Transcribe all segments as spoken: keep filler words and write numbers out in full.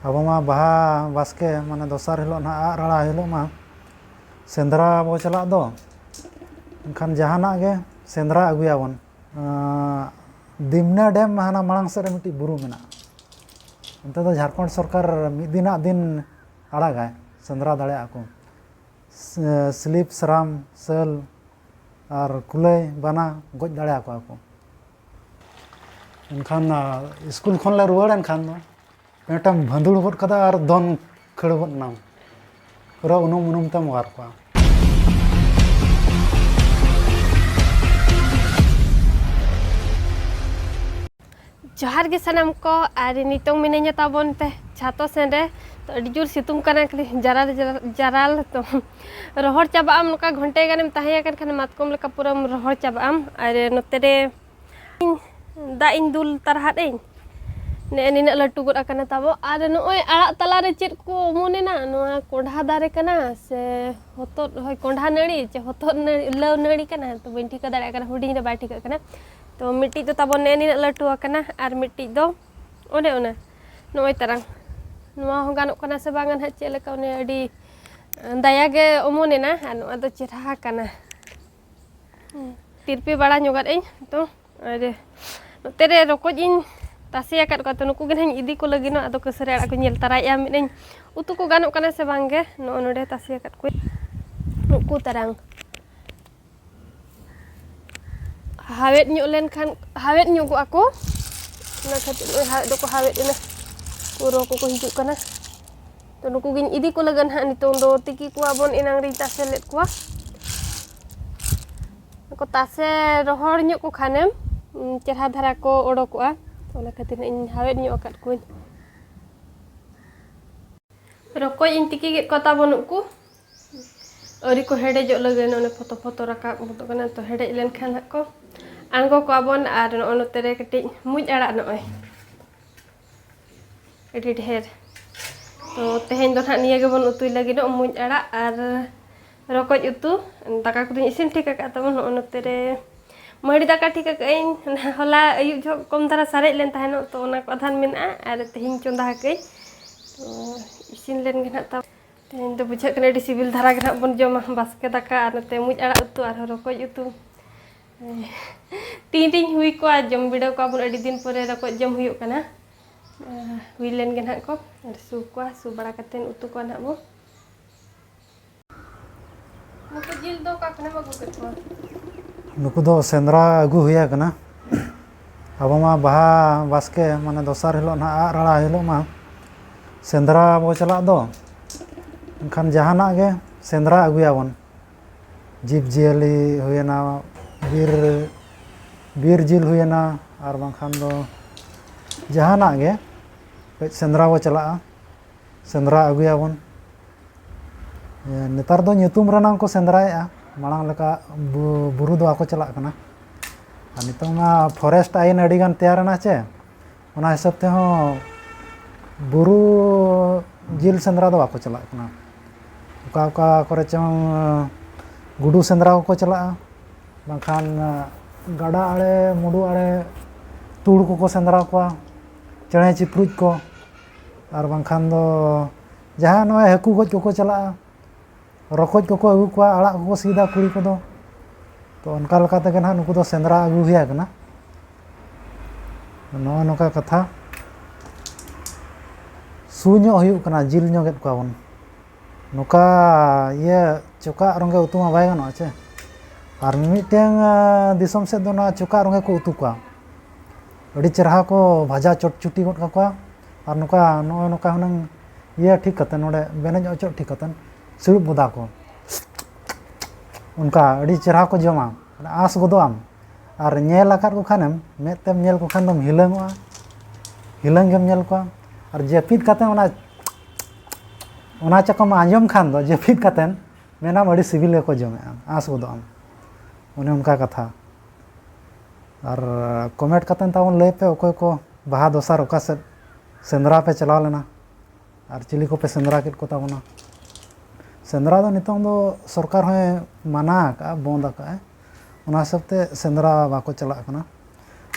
ᱟᱵᱚ ᱢᱟ ᱵᱟᱦᱟ ᱵᱟᱥᱠᱮ, ᱢᱟᱱᱮ ᱫᱚᱥᱟᱨ ᱦᱤᱞᱳᱜ ᱱᱟᱦᱟᱜ ᱟᱜ ᱨᱟᱲᱟ ᱦᱤᱞᱳᱜ ᱢᱟ ᱥᱮᱸᱫᱽᱨᱟ ᱵᱚ ᱪᱟᱞᱟᱜ ᱫᱚ᱾ ᱮᱱᱠᱷᱟᱱ ᱡᱟᱦᱟᱱᱟᱜ ᱜᱮ ᱥᱮᱸᱫᱽᱨᱟ ᱟᱹᱜᱩᱭᱟᱵᱚᱱ᱾ ᱟᱸ, ᱫᱤᱢᱱᱟ ᱰᱮᱢ ᱦᱟᱱᱟ ᱢᱟᱲᱟᱝ ᱥᱮᱫ ᱨᱮ ᱢᱤᱫᱴᱤᱡ ᱵᱩᱨᱩ ᱢᱮᱱᱟᱜᱼᱟ᱾ ᱚᱱᱛᱮ ᱫᱚ ᱡᱷᱟᱲᱠᱷᱚᱸᱰ ᱥᱚᱨᱠᱟᱨ ᱢᱤᱫ ᱫᱤᱱᱟᱜ ᱫᱤᱱ ᱟᱲᱟᱜᱟᱭ, ᱥᱮᱸᱫᱽᱨᱟ ᱫᱟᱲᱮᱭᱟᱜᱼᱟ ᱠᱚ᱾ ᱥ-, ᱥᱤᱞᱤᱯ, ᱥᱟᱨᱟᱢ, ᱥᱟᱹᱞ ᱟᱨ ᱠᱩᱞᱟᱹᱭ, ᱵᱟᱱᱟ ᱜᱚᱡ ᱫᱟᱲᱮᱭᱟᱠᱚᱣᱟ ᱠᱚ᱾ ᱮᱱᱠᱷᱟᱱ, ᱟ, ᱥᱠᱩᱞ ᱠᱷᱚᱱ ᱞᱮ ᱨᱩᱣᱟᱹᱲ ᱮᱱᱠᱷᱟᱱ ᱫᱚ ᱢᱤᱫᱴᱟᱝ ᱵᱷᱟᱸᱫᱩᱲ ᱜᱚᱫ ᱠᱟᱫᱟ ᱟᱨ ᱫᱚᱱ ᱠᱷᱟᱹᱲ ᱜᱚᱫ ᱮᱱᱟᱢ᱾ ᱯᱩᱨᱟᱹ ᱩᱱᱩᱢ ᱩᱱᱩᱢ ᱛᱮᱢ ᱚᱣᱟᱨ ᱠᱚᱣᱟ᱾ ᱡᱚᱦᱟᱨ ᱜᱮ ᱥᱟᱱᱟᱢ ᱠᱚ, ᱟᱨ ᱱᱤᱛᱚᱝ ᱢᱤᱱᱟᱹᱧᱟ ᱛᱟᱵᱚᱱ ᱛᱮ ᱪᱷᱟᱛᱚ ᱥᱮᱱ ᱨᱮ᱾ ᱛᱚ, ᱟᱹᱰᱤ ᱡᱳᱨ ᱥᱤᱛᱩᱝ ᱠᱟᱱᱟ, ᱠᱷᱟᱹᱞᱤ ᱡᱟᱨᱟᱞ, ᱡᱟᱨᱟᱞ, ᱡᱟᱨᱟᱞ᱾ ᱛᱚ, ᱨᱚᱦᱚᱲ ᱪᱟᱵᱟᱜ ᱟᱢ, ᱱᱚᱝᱠᱟ ᱜᱷᱚᱱᱴᱮ ᱜᱟᱱᱮᱢ ᱛᱟᱦᱮᱸ ᱟᱠᱟᱱ ᱠᱷᱟᱱ ᱢᱟᱛᱠᱚᱢ ᱞᱮᱠᱟ ᱯᱩᱨᱟᱹᱢ ᱨᱚᱦᱚᱲ ᱪᱟᱵᱟᱜ ᱟᱢ᱾ ᱟᱨ ᱱᱚᱛᱮ ᱨᱮ ᱫᱟᱜ ᱤᱧ ᱫᱩᱞ ᱛᱟᱨᱦᱟᱫ ᱟᱹᱧ, ᱱᱮᱜᱼᱮ ᱱᱤᱱᱟᱹᱜ ᱞᱟᱹᱴᱩ ᱜᱚᱫ ᱟᱠᱟᱱᱟ ᱛᱟᱵᱚ᱾ ᱟᱨ ᱱᱚᱜᱼᱚᱭ ᱟᱲᱟᱜ ᱛᱟᱞᱟᱨᱮ ᱪᱮᱫ ᱠᱚ ᱚᱢᱚᱱᱮᱱᱟ, ᱱᱚᱣᱟ ᱠᱚᱸᱰᱷᱟ ᱫᱟᱨᱮ ᱠᱟᱱᱟ ᱥᱮ ᱦᱚᱛᱚᱫ, ᱦᱳᱭ, ᱠᱚᱸᱰᱷᱟ ᱱᱟᱹᱲᱤ ᱪᱮ ᱦᱚᱛᱚᱫ ᱱᱟᱹᱲᱤ, ᱞᱟᱹᱣ ᱱᱟᱹᱲᱤ ᱠᱟᱱᱟ, ᱛᱚ ᱵᱟᱹᱧ ᱴᱷᱤᱠᱟᱹ ᱫᱟᱲᱮᱭᱟᱜ ᱠᱟᱱᱟ, ᱦᱩᱰᱤᱧ ᱨᱮ ᱵᱟᱭ ᱴᱷᱤᱠᱟᱹᱜ ᱠᱟᱱᱟ᱾ ᱛᱚ ᱢᱤᱫᱴᱤᱡ ᱫᱚ ᱛᱟᱵᱚᱱ ᱱᱮᱜᱼᱮ ᱱᱤᱱᱟᱹᱜ ᱞᱟᱹᱴᱩ ᱟᱠᱟᱱᱟ, ᱟᱨ ᱢᱤᱫᱴᱤᱡ ᱫᱚ ᱚᱱᱮ ᱚᱱᱟ ᱱᱚᱜᱼᱚᱭ ᱛᱟᱨᱟᱝ᱾ ᱱᱚᱣᱟ ᱦᱚᱸ ᱜᱟᱱᱚᱜ ᱠᱟᱱᱟ ᱥᱮ ᱵᱟᱝᱟ ᱱᱟᱦᱟᱜ, ᱪᱮᱫ ᱞᱮᱠᱟ, ᱚᱱᱮ ᱟᱹᱰᱤ ᱫᱟᱭᱟ ᱜᱮ ᱚᱢᱚᱱᱮᱱᱟ᱾ ᱟᱨ ᱱᱚᱣᱟ ᱫᱚ ᱪᱮᱨᱦᱟ ᱠᱟᱱᱟ᱾ ᱛᱤᱨᱯᱤ ᱵᱟᱲᱟ ᱧᱚᱜᱟᱫ ᱟᱹᱧ ᱛᱚ᱾ ᱟᱨ ᱱᱚᱛᱮ ᱨᱮ ᱨᱚᱠᱚᱡ ᱤᱧ ᱛᱟᱥᱮ ᱟᱠᱟᱫ ᱠᱚᱣᱟ, ᱛᱚ ᱱᱩᱠᱩ ᱜᱮ ᱱᱟᱦᱟᱜ ᱤᱧ ᱤᱫᱤ ᱠᱚ ᱞᱟᱹᱜᱤᱫ᱾ ᱟᱫᱚ ᱠᱟᱹᱥᱟᱹᱨᱤ ᱟᱲᱟᱜ ᱠᱚᱧ ᱧᱮᱞ ᱛᱟᱨᱟᱭᱮᱫᱼᱟ, ᱢᱮᱱᱟᱹᱧ ᱩᱛᱩ ᱠᱚ ᱜᱟᱱᱚᱜ ᱠᱟᱱᱟ ᱥᱮ ᱵᱟᱝ ᱜᱮ᱾ ᱱᱚᱜᱼᱚ ᱱᱚᱰᱮ ᱛᱟᱥᱮ ᱟᱠᱟᱫ ᱠᱚᱣᱟᱧ ᱱᱩᱠᱩ ᱛᱟᱨᱟᱝ᱾ ᱦᱟᱣᱮᱫ ᱧᱚᱜ ᱞᱮᱱᱠᱷᱟᱱ, ᱦᱟᱣᱮᱫ ᱧᱚᱜᱚᱜ ᱟᱠᱚ, ᱚᱱᱟ ᱠᱷᱟᱹᱛᱤᱨ ᱱᱚᱜᱼᱚᱭ ᱦᱟᱣᱮᱫ ᱫᱚᱠᱚ ᱦᱟᱣᱮᱫ ᱮᱱᱟ, ᱯᱩᱨᱟᱹ ᱠᱚᱠᱚ ᱦᱤᱡᱩᱜ ᱠᱟᱱᱟ᱾ ᱛᱚ ᱱᱩᱠᱩ ᱜᱤᱧ ᱤᱫᱤ ᱠᱚ ᱞᱟᱹᱜᱤᱫ ᱱᱟᱦᱟᱜ᱾ ᱱᱤᱛᱚᱝ ᱫᱚ ᱛᱤᱠᱤ ᱠᱚᱣᱟ ᱵᱚᱱ, ᱮᱱᱟᱝ ᱨᱤᱧ ᱛᱟᱥᱮ ᱞᱮᱫ ᱠᱚᱣᱟ᱾ ᱠᱚ ᱛᱟᱥᱮ ᱨᱚᱦᱚᱲ ᱧᱚᱜ ᱠᱚ ᱠᱷᱟᱱᱮᱢ, ᱩᱸ, ᱪᱮᱨᱦᱟ ᱫᱷᱟᱨᱟ ᱠᱚ ᱚᱰᱚᱠᱚᱜᱼᱟ᱾ ᱚᱱᱟ ᱠᱷᱟᱹᱛᱤᱨ ᱱᱟᱜ ᱤᱧ ᱦᱟᱣᱮᱫ ᱧᱚᱜ ᱟᱠᱟᱫ ᱠᱚᱣᱟᱧ᱾ ᱨᱚᱠᱚᱡ ᱤᱧ ᱛᱤᱠᱤ ᱠᱮᱫ ᱠᱚᱣᱟ ᱛᱟᱵᱚᱱ ᱩᱱᱠᱩ᱾ ᱟᱹᱣᱨᱤ ᱠᱚ ᱦᱮᱰᱮᱡᱚᱜ ᱞᱟᱹᱜᱤᱫ, ᱱᱚᱜᱼᱚᱭ ᱯᱷᱚᱛᱚ ᱯᱷᱚᱛᱚ ᱨᱟᱠᱟᱵ ᱜᱚᱫᱚᱜ ᱠᱟᱱᱟ᱾ ᱛᱚ ᱦᱮᱰᱮᱡ ᱞᱮᱱᱠᱷᱟᱱ ᱦᱟᱸᱜ ᱠᱚ ᱟᱬᱜᱚ ᱠᱚᱣᱟ ᱵᱚᱱ᱾ ᱟᱨ ᱱᱚᱜᱼᱚ ᱱᱚᱛᱮ ᱨᱮ ᱠᱟᱹᱴᱤᱡ ᱢᱩᱡ ᱟᱲᱟᱜ ᱱᱚᱜᱼᱚᱭ ᱟᱹᱰᱤ ᱰᱷᱮᱨ᱾ ᱛᱚ ᱛᱮᱦᱮᱧ ᱫᱚ ᱱᱟᱦᱟᱜ ᱱᱤᱭᱟᱹ ᱜᱮᱵᱚᱱ ᱩᱛᱩᱭ ᱞᱟᱹᱜᱤᱫᱚᱜ, ᱢᱩᱡ ᱟᱲᱟᱜ ᱟᱨ ᱨᱚᱠᱚᱡ ᱩᱛᱩ᱾ ᱫᱟᱠᱟ ᱠᱚᱫᱚᱧ ᱤᱥᱤᱱ ᱴᱷᱤᱠ ᱟᱠᱟᱫ ᱛᱟᱵᱚᱱ᱾ ᱱᱚᱜᱼᱚ ᱱᱚᱛᱮ ᱨᱮ ᱢᱟᱹᱲᱤ ᱫᱟᱠᱟ ᱴᱷᱤᱠ ᱟᱠᱟᱫ ᱟᱹᱧ᱾ ᱦᱚᱞᱟ ᱟᱹᱭᱩᱵ ᱡᱚᱦᱚᱜ ᱠᱚᱢ ᱫᱷᱟᱨᱟ ᱥᱟᱨᱮᱡ ᱞᱮᱱ ᱛᱟᱦᱮᱱᱚᱜ, ᱛᱚ ᱚᱱᱟ ᱠᱚ ᱟᱫᱷᱟᱱ ᱢᱮᱱᱟᱜᱼᱟ᱾ ᱟᱨ ᱛᱮᱦᱮᱧ ᱪᱚᱸᱫᱟ ᱟᱠᱟᱫᱟᱹᱧ᱾ ᱛᱚ ᱤᱥᱤᱱ ᱞᱮᱱ ᱜᱮ ᱱᱟᱦᱟᱜ ᱛᱟᱵᱚ᱾ ᱛᱮᱦᱮᱧ ᱫᱚ ᱵᱩᱡᱷᱟᱹᱜ ᱠᱟᱱᱟ ᱟᱹᱰᱤ ᱥᱤᱵᱤᱞ ᱫᱷᱟᱨᱟ ᱜᱮ ᱱᱟᱦᱟᱜ ᱵᱚᱱ ᱡᱚᱢᱟ, ᱵᱟᱥᱠᱮ ᱫᱟᱠᱟ ᱟᱨ ᱱᱚᱛᱮ ᱢᱩᱡ ᱟᱲᱟᱜ ᱩᱛᱩ ᱟᱨᱦᱚᱸ ᱨᱚᱠᱚᱡ ᱩᱛᱩ᱾ ᱛᱤᱱ ᱨᱤᱧ ᱦᱩᱭ ᱠᱚᱣᱟ, ᱡᱚᱢ ᱵᱤᱰᱟᱹᱣ ᱠᱚᱣᱟ ᱵᱚᱱ, ᱟᱹᱰᱤ ᱫᱤᱱ ᱯᱚᱨᱮ ᱨᱚᱠᱚᱡ ᱡᱚᱢ ᱦᱩᱭᱩᱜ ᱠᱟᱱᱟ᱾ ᱦᱩᱭ ᱞᱮᱱ ᱜᱮ ᱱᱟᱦᱟᱜ ᱠᱚ, ᱟᱨ ᱥᱩ ᱠᱚᱣᱟ, ᱥᱩ ᱵᱟᱲᱟ ᱠᱟᱛᱮᱫ ᱩᱛᱩ ᱠᱚᱣᱟ ᱱᱟᱦᱟᱜ ᱵᱚ᱾ ᱱᱩᱠᱩ ᱡᱤᱞ ᱫᱚ ᱚᱠᱟ ᱠᱷᱚᱱᱮᱢ ᱟᱹᱜᱩ ᱠᱮᱫ ᱠᱚᱣᱟ? ᱱᱩᱠᱩ ᱫᱚ ᱥᱮᱸᱫᱽᱨᱟ ᱟᱹᱜᱩ ᱦᱩᱭ ᱟᱠᱟᱱᱟ᱾ ᱟᱵᱚ ᱢᱟ ᱵᱟᱦᱟ ᱵᱟᱥᱠᱮ, ᱢᱟᱱᱮ ᱫᱚᱥᱟᱨ ᱦᱤᱞᱳᱜ ᱱᱟᱦᱟᱜ ᱟᱜ ᱨᱟᱲᱟ ᱦᱤᱞᱳᱜ ᱢᱟ ᱥᱮᱸᱫᱽᱨᱟ ᱵᱚ ᱪᱟᱞᱟᱜ ᱫᱚ᱾ ᱮᱱᱠᱷᱟᱱ ᱡᱟᱦᱟᱱᱟᱜ ᱜᱮ ᱥᱮᱸᱫᱽᱨᱟ ᱟᱹᱜᱩᱭᱟᱵᱚᱱ, ᱡᱤᱵᱽᱼᱡᱤᱭᱟᱹᱞᱤ ᱦᱩᱭᱮᱱᱟ, ᱵᱤᱨ, ᱵᱤᱨ ᱡᱤᱞ ᱦᱩᱭᱮᱱᱟ, ᱟᱨ ᱵᱟᱝᱠᱷᱟᱱ ᱫᱚ ᱡᱟᱦᱟᱱᱟᱜ ᱜᱮ, ᱠᱟᱹᱡ ᱥᱮᱸᱫᱽᱨᱟ ᱵᱚ ᱪᱟᱞᱟᱜᱼᱟ, ᱥᱮᱸᱫᱽᱨᱟ ᱟᱹᱜᱩᱭᱟᱵᱚᱱ᱾ ᱱᱮᱛᱟᱨ ᱫᱚ ᱧᱩᱛᱩᱢ ᱨᱮᱱᱟᱝ ᱠᱚ ᱥᱮᱸᱫᱽᱨᱟᱭᱮᱫᱼᱟ, ᱢᱟᱲᱟᱝ ᱞᱮᱠᱟ ᱵᱩ-, ᱵᱩᱨᱩ ᱫᱚ ᱵᱟᱠᱚ ᱪᱟᱞᱟᱜ ᱠᱟᱱᱟ᱾ ᱟᱨ ᱱᱤᱛᱚᱝ ᱢᱟ ᱯᱷᱚᱨᱮᱥᱴ ᱟᱭᱤᱱ ᱟᱹᱰᱤᱜᱟᱱ ᱛᱮᱭᱟᱨᱮᱱᱟ ᱪᱮ, ᱚᱱᱟ ᱦᱤᱥᱟᱹᱵ ᱛᱮᱦᱚᱸ ᱵᱩᱨᱩ ᱡᱤᱞ ᱥᱮᱸᱫᱽᱨᱟ ᱫᱚ ᱵᱟᱠᱚ ᱪᱟᱞᱟᱜ ᱠᱟᱱᱟ᱾ ᱚᱠᱟ ᱚᱠᱟ ᱠᱚᱨᱮ ᱪᱚᱝ ᱜᱩᱰᱩ ᱥᱮᱸᱫᱽᱨᱟ ᱠᱚᱠᱚ ᱪᱟᱞᱟᱜᱼᱟ, ᱵᱟᱝᱠᱷᱟᱱ ᱜᱟᱰᱟ ᱟᱲᱮ, ᱢᱩᱰᱩ ᱟᱲᱮ ᱛᱩᱲ ᱠᱚᱠᱚ ᱥᱮᱸᱫᱽᱨᱟ ᱠᱚᱣᱟ, ᱪᱮᱬᱮ ᱪᱤᱯᱨᱩᱡ ᱠᱚ, ᱟᱨ ᱵᱟᱝᱠᱷᱟᱱ ᱫᱚ ᱡᱟᱦᱟᱸ ᱱᱚᱜᱼᱚᱭ ᱦᱟᱹᱠᱩ ᱜᱚᱡ ᱠᱚᱠᱚ ᱪᱟᱞᱟᱜᱼᱟ, ᱨᱚᱠᱚᱡ ᱠᱚᱠᱚ ᱟᱹᱜᱩ ᱠᱚᱣᱟ, ᱟᱲᱟᱜ ᱠᱚᱠᱚ ᱥᱤᱫᱟ ᱠᱩᱲᱤ ᱠᱚᱫᱚ᱾ ᱛᱚ ᱚᱱᱠᱟ ᱞᱮᱠᱟ ᱛᱮᱜᱮ ᱱᱟᱦᱟᱜ ᱱᱩᱠᱩ ᱫᱚ ᱥᱮᱸᱫᱽᱨᱟ ᱟᱹᱜᱩ ᱦᱩᱭ ᱟᱠᱟᱱᱟ᱾ ᱱᱚᱜᱼᱚ ᱱᱚᱝᱠᱟ ᱠᱟᱛᱷᱟ, ᱥᱩ ᱧᱚᱜ ᱦᱩᱭᱩᱜ ᱠᱟᱱᱟ, ᱡᱤᱞ ᱧᱚᱜᱮᱫ ᱠᱚᱣᱟ ᱵᱚᱱ᱾ ᱱᱚᱝᱠᱟ ᱤᱭᱟᱹ ᱪᱚᱠᱟᱜ ᱨᱚᱸᱜᱮ ᱩᱛᱩ ᱢᱟ ᱵᱟᱭ ᱜᱟᱱᱚᱜᱼᱟ ᱪᱮ᱾ ᱟᱨ ᱢᱤᱢᱤᱫᱴᱟᱝ, ᱟᱸ, ᱫᱤᱥᱚᱢ ᱥᱮᱫ ᱫᱚ ᱱᱚᱣᱟ ᱪᱚᱠᱟᱜ ᱨᱚᱸᱜᱮ ᱠᱚ ᱩᱛᱩ ᱠᱚᱣᱟ᱾ ᱟᱹᱰᱤ ᱪᱮᱨᱦᱟ ᱠᱚ ᱵᱷᱟᱡᱟ ᱪᱚᱴᱪᱩᱴᱤ ᱜᱚᱫ ᱠᱟᱠᱚᱣᱟ᱾ ᱟᱨ ᱱᱚᱝᱠᱟ, ᱱᱚᱜᱼᱚ ᱱᱚᱝᱠᱟ ᱦᱩᱱᱟᱹᱝ ᱤᱭᱟᱹ ᱴᱷᱤᱠ ᱠᱟᱛᱮ, ᱱᱚᱰᱮ ᱵᱮᱱᱮᱡ ᱚᱪᱚᱜ ᱴᱷᱤᱠ ᱠᱟᱛᱮ ᱥᱤᱲᱩᱵ ᱜᱚᱫᱟ ᱠᱚ᱾ ᱚᱱᱠᱟ ᱟᱹᱰᱤ ᱪᱮᱨᱦᱟ ᱠᱚ ᱡᱚᱢᱟ, ᱟᱸᱥ ᱜᱚᱫᱚᱜ ᱟᱢ᱾ ᱟᱨ ᱧᱮᱞ ᱟᱠᱟᱫ ᱠᱚ ᱠᱷᱟᱱᱮᱢ, ᱢᱮᱫ ᱛᱮᱢ ᱧᱮᱞ ᱠᱚ ᱠᱷᱟᱱ ᱫᱚᱢ ᱦᱤᱞᱟᱹᱝᱚᱜᱼᱟ, ᱦᱤᱞᱟᱹᱝ ᱜᱮᱢ ᱧᱮᱞ ᱠᱚᱣᱟ᱾ ᱟᱨ ᱡᱟᱹᱯᱤᱫ ᱠᱟᱛᱮ ᱚᱱᱟ, ᱚᱱᱟ ᱪᱚᱠᱚᱢ ᱟᱸᱡᱚᱢ ᱠᱷᱟᱱ ᱫᱚ, ᱡᱟᱹᱯᱤᱫ ᱠᱟᱛᱮ ᱢᱮᱱᱟᱢ ᱟᱹᱰᱤ ᱥᱤᱵᱤᱞ ᱜᱮᱠᱚ ᱡᱚᱢᱮᱜᱼᱟ, ᱟᱸᱥ ᱜᱚᱫᱚᱜ ᱟᱢ᱾ ᱚᱱᱮ ᱚᱱᱠᱟ ᱠᱟᱛᱷᱟ᱾ ᱟᱨ ᱠᱚᱢᱮᱱᱴ ᱠᱟᱛᱮ ᱛᱟᱵᱚᱱ ᱞᱟᱹᱭ ᱯᱮ, ᱚᱠᱚᱭ ᱠᱚ ᱵᱟᱦᱟ ᱫᱚᱥᱟᱨ ᱚᱠᱟ ᱥᱮᱫ ᱥᱮᱸᱫᱽᱨᱟ ᱯᱮ ᱪᱟᱞᱟᱣ ᱞᱮᱱᱟ ᱟᱨ ᱪᱤᱞᱤ ᱠᱚᱯᱮ ᱥᱮᱸᱫᱽᱨᱟ ᱠᱮᱫ ᱠᱚ ᱛᱟᱵᱚᱱᱟ᱾ ᱥᱮᱸᱫᱽᱨᱟ ᱫᱚ ᱱᱤᱛᱚᱝ ᱫᱚ ᱥᱚᱨᱠᱟᱨ ᱦᱚᱸᱭ ᱢᱟᱱᱟ ᱟᱠᱟᱫᱼᱟ, ᱵᱚᱱᱫ ᱟᱠᱟᱫᱼᱟᱭ᱾ ᱚᱱᱟ ᱦᱤᱥᱟᱹᱵ ᱛᱮ ᱥᱮᱸᱫᱽᱨᱟ ᱵᱟᱠᱚ ᱪᱟᱞᱟᱜ ᱠᱟᱱᱟ᱾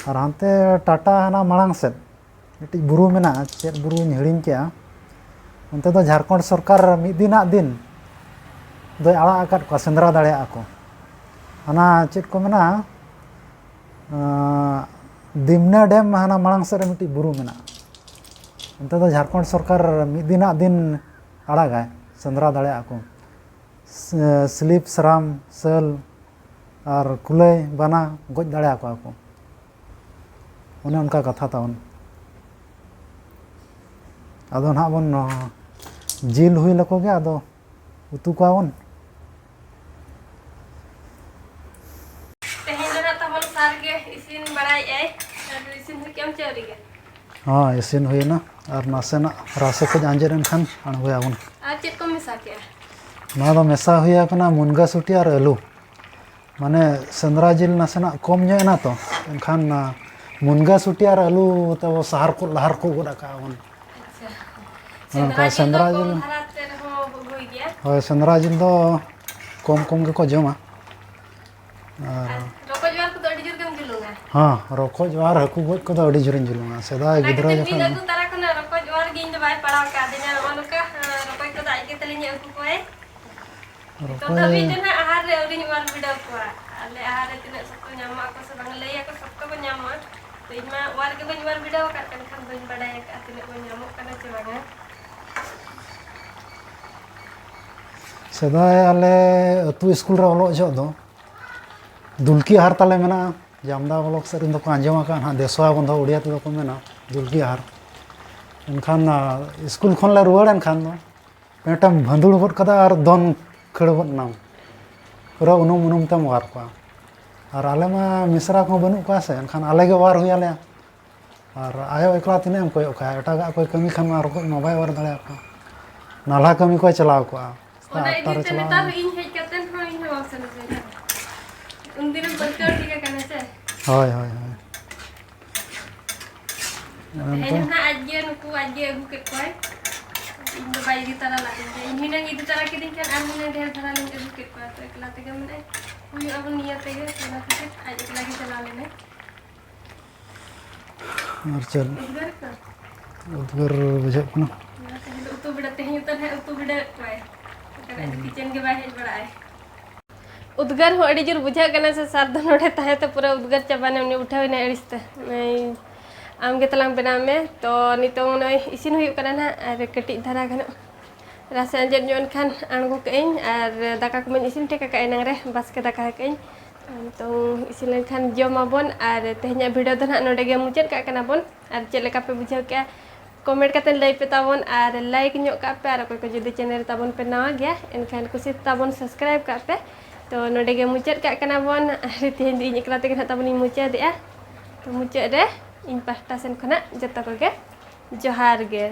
ᱟᱨ ᱦᱟᱱᱛᱮ ᱴᱟᱴᱟ ᱦᱟᱱᱟ ᱢᱟᱲᱟᱝ ᱥᱮᱫ ᱢᱤᱫᱴᱤᱡ ᱵᱩᱨᱩ ᱢᱮᱱᱟᱜᱼᱟ, ᱪᱮᱫ ᱵᱩᱨᱩᱧ ᱦᱤᱲᱤᱧ ᱠᱮᱜᱼᱟ, ᱚᱱᱛᱮ ᱫᱚ ᱡᱷᱟᱲᱠᱷᱚᱸᱰ ᱥᱚᱨᱠᱟᱨ ᱢᱤᱫ ᱫᱤᱱᱟᱜ ᱫᱤᱱ ᱫᱚᱭ ᱟᱲᱟᱜ ᱟᱠᱟᱫ ᱠᱚᱣᱟ, ᱥᱮᱸᱫᱽᱨᱟ ᱫᱟᱲᱮᱭᱟᱜᱼᱟ ᱠᱚ᱾ ᱦᱟᱱᱟ ᱪᱮᱫ ᱠᱚ ᱢᱮᱱᱟ, ᱟᱸ, ᱫᱤᱢᱱᱟ ᱰᱮᱢ ᱦᱟᱱᱟ ᱢᱟᱲᱟᱝ ᱥᱮᱫ ᱨᱮ ᱢᱤᱫᱴᱤᱡ ᱵᱩᱨᱩ ᱢᱮᱱᱟᱜᱼᱟ᱾ ᱚᱱᱛᱮ ᱫᱚ ᱡᱷᱟᱲᱠᱷᱚᱸᱰ ᱥᱚᱨᱠᱟᱨ ᱢᱤᱫ ᱫᱤᱱᱟᱜ ᱫᱤᱱ ᱟᱲᱟᱜᱟᱭ, ᱥᱮᱸᱫᱽᱨᱟ ᱫᱟᱲᱮᱭᱟᱜᱼᱟ ᱠᱚ᱾ ᱥ-, ᱥᱤᱞᱤᱯ, ᱥᱟᱨᱟᱢ, ᱥᱟᱹᱞ ᱟᱨ ᱠᱩᱞᱟᱹᱭ, ᱵᱟᱱᱟ ᱜᱚᱡ ᱫᱟᱲᱮᱭᱟᱠᱚᱣᱟ ᱠᱚ᱾ ᱚᱱᱮ ᱚᱱᱠᱟ ᱠᱟᱛᱷᱟ ᱛᱟᱵᱚᱱ᱾ ᱟᱫᱚ ᱱᱟᱦᱟᱜ ᱵᱚᱱ, ᱡᱤᱞ ᱦᱩᱭ ᱞᱮᱠᱚ ᱜᱮ, ᱟᱫᱚ ᱩᱛᱩ ᱠᱚᱣᱟ ᱵᱚᱱ᱾ ᱛᱮᱦᱮᱧ ᱫᱚ ᱱᱟᱜ ᱛᱟᱵᱚᱱ ᱥᱟᱨ ᱜᱮ ᱤᱥᱤᱱ ᱵᱟᱲᱟᱭᱮᱫᱼᱟᱭ᱾ ᱟᱫᱚ ᱤᱥᱤᱱ ᱦᱩᱭ ᱠᱮᱜᱼᱟᱢ ᱪᱮ ᱟᱹᱣᱨᱤ ᱜᱮ? ᱦᱚᱸ, ᱤᱥᱤᱱ ᱦᱩᱭᱮᱱᱟ᱾ ᱟᱨ ᱱᱟᱥᱮᱱᱟᱜ ᱨᱟᱥᱮ ᱠᱟᱹᱡ ᱟᱸᱡᱮᱫ ᱮᱱ ᱠᱷᱟᱱ ᱟᱬᱜᱚᱭᱟᱵᱚᱱ᱾ ᱟᱨ ᱪᱮᱫ ᱠᱚᱢ ᱢᱮᱥᱟ ᱠᱮᱜᱼᱟ? ᱱᱚᱣᱟ ᱫᱚ ᱢᱮᱥᱟ ᱦᱩᱭ ᱟᱠᱟᱱᱟ ᱢᱩᱱᱜᱟᱹ ᱥᱩᱴᱤ ᱟᱨ ᱟᱹᱞᱩ᱾ ᱢᱟᱱᱮ ᱥᱮᱸᱫᱽᱨᱟ ᱡᱤᱞ ᱱᱟᱥᱮᱱᱟᱜ ᱠᱚᱢ ᱧᱚᱜ ᱮᱱᱟ ᱛᱚ, ᱮᱱᱠᱷᱟᱱ, ᱟᱸ, ᱢᱩᱱᱜᱟᱹ ᱥᱩᱴᱤ ᱟᱨ ᱟᱹᱞᱩ ᱛᱮᱵᱚ ᱥᱟᱦᱟᱨ ᱠᱚ, ᱞᱟᱦᱟᱨ ᱠᱚ ᱜᱚᱫ ᱟᱠᱟᱜᱼᱟ ᱵᱚᱱ᱾ ᱟᱪᱪᱷᱟ᱾ ᱚᱱᱠᱟ ᱥᱮᱸᱫᱽᱨᱟ ᱥᱮᱸᱫᱽᱨᱟ ᱡᱤᱞ ᱫᱚ ᱡᱤᱞ᱾ ᱠᱚᱢ ᱫᱷᱟᱨᱟ ᱛᱮ ᱨᱮᱦᱚᱸ ᱦᱩᱭ ᱜᱮᱭᱟ᱾ ᱦᱳᱭ, ᱥᱮᱸᱫᱽᱨᱟ ᱡᱤᱞ ᱫᱚ ᱠᱚᱢ ᱠᱚᱢ ᱜᱮᱠᱚ ᱡᱚᱢᱟ᱾ ᱟᱨ ᱟᱨ ᱨᱚᱠᱚᱡ ᱵᱟᱨ ᱠᱚᱫᱚ ᱟᱹᱰᱤ ᱡᱳᱨ ᱜᱮᱢ ᱡᱩᱞᱩᱝᱟ? ᱦᱮᱸ, ᱨᱚᱠᱚᱡ ᱟᱨ ᱦᱟᱹᱠᱩ ᱜᱚᱡ ᱠᱚᱫᱚ ᱟᱹᱰᱤ ᱡᱳᱨᱤᱧ ᱡᱩᱞᱩᱝᱟ᱾ ᱥᱮᱫᱟᱭ ᱚᱱᱟ ᱜᱤᱫᱽᱨᱟᱹ ᱠᱷᱟᱹᱛᱤᱨ ᱢᱤᱫ ᱡᱚᱠᱷᱚᱱ ᱟᱹᱜᱩ ᱛᱟᱨᱟ ᱠᱷᱚᱱᱟᱜ ᱨᱚᱠᱚᱡ ᱵᱟᱨ ᱜᱮ ᱤᱧ ᱫᱚ ᱵᱟᱭ ᱯᱟᱲᱟᱣ ᱠᱟᱫᱤᱧᱟ᱾ ᱱᱚᱜᱼᱚ ᱱᱚᱝᱠᱟ, ᱦᱮᱸ, ᱨᱚᱠᱚᱡ ᱠᱚᱫᱚ ᱟᱡ ᱜᱮ ᱛᱟᱹᱞᱤᱧ ᱟᱹᱜᱩ ᱠᱚᱣᱟᱭ᱾ ᱱᱤᱛᱚᱜ ᱨᱚᱠᱚᱡ ᱫᱷᱟᱹᱵᱤᱡ ᱫᱚ ᱱᱟᱜ ᱟᱦᱟᱨ ᱨᱮ ᱟᱹᱣᱨᱤᱧ ᱚᱣᱟᱨ ᱵᱤᱰᱟᱹᱣ ᱠᱚᱣᱟ᱾ ᱟᱞᱮ ᱟᱦᱟᱨ ᱨᱮ ᱛᱤᱱᱟᱹᱜ ᱥᱚᱠᱛᱚ ᱧᱟᱢᱚᱜ ᱟᱠᱚ ᱥᱮ ᱵᱟᱝ, ᱞᱟᱹᱭ ᱟᱠᱚ ᱥᱚᱠᱛᱚ ᱠᱚ ᱧᱟᱢᱚᱜᱼᱟ᱾ ᱛᱚ ᱤᱧ ᱢᱟ ᱚᱣᱟᱨ ᱜᱮ ᱵᱟᱹᱧ ᱚᱣᱟᱨ ᱵᱤᱰᱟᱹᱣ ᱟᱠᱟᱫ, ᱢᱮᱱᱠᱷᱟᱱ ᱵᱟᱹᱧ ᱵᱟᱰᱟᱭ ᱟᱠᱟᱫᱼᱟ ᱛᱤᱱᱟᱹᱜ ᱠᱚ ᱧᱟᱢᱚᱜ ᱠᱟᱱᱟ ᱪᱮ ᱵᱟᱝᱟ᱾ ᱥᱮᱫᱟᱭ ᱟᱞᱮ ᱟᱹᱛᱩ ᱥᱠᱩᱞ ᱨᱮ ᱚᱞᱚᱜ ᱡᱚᱦᱚᱜ ᱫᱚ ᱫᱩᱞᱠᱤ ᱟᱦᱟᱨ ᱛᱟᱞᱮ ᱢᱮᱱᱟᱜᱼᱟ᱾ ᱡᱟᱢᱫᱟ ᱵᱞᱚᱠ ᱥᱮᱫ ᱨᱮᱱ ᱫᱚᱠᱚ ᱟᱸᱡᱚᱢ ᱟᱠᱟᱫᱼᱟ ᱱᱟᱦᱟᱜ, ᱫᱮᱥᱣᱟ ᱵᱚᱱᱫᱷᱚ ᱩᱲᱤᱭᱟ ᱛᱮᱫᱚ ᱠᱚ ᱢᱮᱱᱟ ᱫᱩᱞᱠᱤ ᱟᱦᱟᱨ᱾ ᱮᱱᱠᱷᱟᱱ, ᱟ, ᱥᱠᱩᱞ ᱠᱷᱚᱱ ᱞᱮ ᱨᱩᱣᱟᱹᱲ ᱮᱱᱠᱷᱟᱱ ᱫᱚ ᱢᱤᱫᱴᱟᱝ ᱵᱷᱟᱸᱫᱩᱲ ᱜᱚᱫ ᱠᱟᱫᱟ ᱟᱨ ᱫᱚᱱ ᱠᱷᱟᱹᱲ ᱜᱚᱫ ᱮᱱᱟᱢ᱾ ᱯᱩᱨᱟᱹ ᱩᱱᱩᱢ ᱩᱱᱩᱢ ᱛᱮᱢ ᱚᱣᱟᱨ ᱠᱚᱣᱟ᱾ ᱟᱨ ᱟᱞᱮ ᱢᱟ ᱢᱤᱥᱨᱟ ᱠᱚᱦᱚᱸ ᱵᱟᱹᱱᱩᱜ ᱠᱚᱣᱟ ᱥᱮ, ᱮᱱᱠᱷᱟᱱ ᱟᱞᱮ ᱜᱮ ᱚᱣᱟᱨ ᱦᱩᱭ ᱟᱞᱮᱭᱟ᱾ ᱟᱨ ᱟᱭᱳ ᱮᱠᱞᱟ ᱛᱤᱱᱟᱹᱜ ᱮᱢ ᱠᱚᱭᱚᱜ ᱠᱟᱭᱟ? ᱮᱴᱟᱜᱟᱜ ᱚᱠᱚᱭ ᱠᱟᱹᱢᱤ ᱠᱷᱟᱱ ᱢᱟ ᱨᱚᱠᱚᱡ ᱢᱟ ᱵᱟᱭ ᱚᱣᱟᱨ ᱫᱟᱲᱮᱭᱟᱠᱚᱣᱟ᱾ ᱱᱟᱞᱦᱟ ᱠᱟᱹᱢᱤ ᱠᱚᱭ ᱪᱟᱞᱟᱣ ᱠᱚᱜᱼᱟ᱾ ᱥᱮᱛᱟᱜ ᱚᱱᱟ ᱟᱴᱴᱟ ᱤᱫᱤ ᱨᱮ ᱛᱮ ᱪᱟᱞᱟᱣ ᱱᱮᱛᱟᱨ ᱮᱱᱟ᱾ ᱤᱧ ᱦᱮᱡ ᱠᱟᱛᱮ ᱦᱚᱸ ᱤᱧ ᱦᱚᱸ ᱵᱟᱢ ᱥᱮᱱ ᱦᱚᱪᱚᱧ ᱠᱟᱱᱟ᱾ ᱩᱱᱫᱤᱱᱮᱢ ᱯᱟᱹᱨᱠᱟᱹᱣ ᱴᱷᱤᱠ ᱟᱠᱟᱱᱟ ᱥᱮ? ᱦᱳᱭ, ᱦᱳᱭ, ᱦᱳᱭ᱾ ᱚᱱᱮ ᱛᱮᱦᱮᱧ ᱚᱱᱠᱟ᱾ ᱦᱚᱸ ᱱᱟᱜ ᱟᱡ ᱜᱮ ᱱᱩᱠᱩ ᱟᱡ ᱜᱮ ᱟᱹᱜᱩ ᱠᱮᱫ ᱠᱚᱣᱟᱭ᱾ ᱤᱧ ᱫᱚ ᱵᱟᱭ ᱤᱫᱤ ᱛᱟᱨᱟ ᱞᱟᱫᱤᱧ ᱛᱮ, ᱤᱧ ᱦᱩᱱᱟᱹᱝ ᱤᱫᱤ ᱛᱟᱨᱟ ᱠᱤᱫᱤᱧ ᱠᱷᱟᱱ ᱟᱨ ᱦᱩᱱᱟᱹᱝ ᱰᱷᱮᱨ ᱫᱷᱟᱨᱟ ᱞᱤᱧ ᱟᱹᱜᱩ ᱠᱮᱫ ᱠᱚᱣᱟ᱾ ᱛᱚ ᱮᱠᱞᱟ ᱛᱮᱜᱮ ᱢᱮᱱᱟᱭ, ᱦᱩᱭᱩᱜᱼᱟ ᱵᱚᱱ ᱱᱤᱭᱟᱹ ᱛᱮᱜᱮ, ᱚᱱᱟ ᱠᱷᱟᱹᱛᱤᱨ ᱟᱡ ᱮᱠᱞᱟ ᱜᱮ ᱪᱟᱞᱟᱣ ᱞᱮᱱᱟᱭ᱾ ᱟᱨ ᱪᱮᱫ? ᱩᱫᱽᱜᱟᱹᱨ ᱠᱟᱱᱟ᱾ ᱩᱫᱽᱜᱟᱹᱨ ᱵᱩᱡᱷᱟᱹᱜ ᱠᱟᱱᱟ᱾ ᱚᱱᱟᱛᱮ ᱦᱤᱞᱳᱜ ᱩᱛᱩ ᱛᱮᱦᱮᱧ ᱩᱛᱟᱹᱨ ᱦᱟᱸᱜ ᱩᱛᱩ ᱵᱤᱰᱟᱹᱣᱮᱫ ᱠᱚᱣᱟᱭ᱾ ᱚᱠᱟᱨᱮ ᱟᱫᱚ ᱠᱤᱪᱮᱱ ᱜᱮ ᱵᱟᱭ ᱦᱮᱡ ᱵᱟᱲᱟᱜᱼᱟᱭ᱾ ᱩᱫᱽᱜᱟᱹᱨ ᱦᱚᱸ ᱟᱹᱰᱤ ᱡᱳᱨ ᱵᱩᱡᱷᱟᱹᱜ ᱠᱟᱱᱟ ᱥᱮ, ᱥᱟᱨ ᱫᱚ ᱱᱚᱰᱮ ᱛᱟᱦᱮᱸ ᱛᱮ ᱯᱩᱨᱟᱹ ᱩᱫᱽᱜᱟᱹᱨ ᱪᱟᱵᱟᱭᱮᱱᱟ, ᱩᱱᱤ ᱩᱴᱷᱟᱹᱣ ᱮᱱᱟᱭ ᱟᱹᱲᱤᱥ ᱛᱮ᱾ ᱟᱢ ᱜᱮ ᱛᱟᱞᱟᱝ ᱵᱮᱱᱟᱣ ᱢᱮ᱾ ᱛᱚ ᱱᱤᱛᱚᱝ ᱱᱚᱜᱼᱚᱭ ᱤᱥᱤᱱ ᱦᱩᱭᱩᱜ ᱠᱟᱱᱟ ᱱᱟᱦᱟᱜ, ᱟᱨ ᱠᱟᱹᱴᱤᱡ ᱫᱷᱟᱨᱟ ᱜᱟᱱᱚᱜ ᱨᱟᱥᱮ ᱟᱸᱡᱮᱫ ᱧᱚᱜ ᱮᱱᱠᱷᱟᱱ ᱟᱬᱜᱚ ᱠᱟᱜ ᱟᱹᱧ, ᱟᱨ ᱫᱟᱠᱟ ᱠᱚᱢᱟᱧ ᱤᱥᱤᱱ ᱴᱷᱤᱠ ᱟᱠᱟᱫ ᱮᱱᱟᱝ ᱨᱮ, ᱵᱟᱥᱠᱮ ᱫᱟᱠᱟ ᱟᱠᱟᱫ ᱟᱹᱧ᱾ ᱱᱤᱛᱚᱝ ᱤᱥᱤᱱ ᱞᱮᱱᱠᱷᱟᱱ ᱡᱚᱢ ᱟᱵᱚᱱ, ᱟᱨ ᱛᱮᱦᱮᱧᱟᱜ ᱵᱷᱤᱰᱤᱭᱳ ᱫᱚ ᱱᱟᱦᱟᱜ ᱱᱚᱰᱮ ᱜᱮ ᱢᱩᱪᱟᱹᱫ ᱠᱟᱜ ᱠᱟᱱᱟ ᱵᱚᱱ᱾ ᱟᱨ ᱪᱮᱫ ᱞᱮᱠᱟ ᱯᱮ ᱵᱩᱡᱷᱟᱹᱣ ᱠᱮᱜᱼᱟ, ᱠᱚᱢᱮᱱᱴ ᱠᱟᱛᱮ ᱞᱟᱹᱭ ᱯᱮ ᱛᱟᱵᱚᱱ, ᱟᱨ ᱞᱟᱭᱤᱠ ᱧᱚᱜ ᱠᱟᱜ ᱯᱮ, ᱟᱨ ᱚᱠᱚᱭ ᱠᱚ ᱡᱩᱫᱤ ᱪᱮᱱᱮᱞ ᱨᱮ ᱛᱟᱵᱚᱱ ᱯᱮ ᱱᱟᱣᱟ ᱜᱮᱭᱟ, ᱮᱱᱠᱷᱟᱱ ᱠᱩᱥᱤ ᱛᱟᱵᱚᱱ ᱥᱟᱵᱥᱠᱨᱟᱭᱤᱵ ᱠᱟᱜ ᱯᱮ᱾ ᱛᱚ ᱱᱚᱰᱮ ᱜᱮ ᱢᱩᱪᱟᱹᱫ ᱠᱟᱜ ᱠᱟᱱᱟ ᱵᱚᱱ, ᱟᱨ ᱛᱮᱦᱮᱧ ᱫᱚ ᱤᱧ ᱮᱠᱞᱟ ᱛᱮᱜᱮ ᱱᱟᱦᱟᱜ ᱛᱟᱵᱚᱱ ᱤᱧ ᱢᱩᱪᱟᱹᱫᱮᱜᱼᱟ᱾ ᱛᱚ ᱢᱩᱪᱟᱹᱫ ᱨᱮ ᱤᱧ ᱯᱟᱦᱴᱟ ᱥᱮᱱ ᱠᱷᱚᱱᱟᱜ ᱡᱚᱛᱚ ᱠᱚᱜᱮ ᱡᱚᱦᱟᱨ ᱜᱮ᱾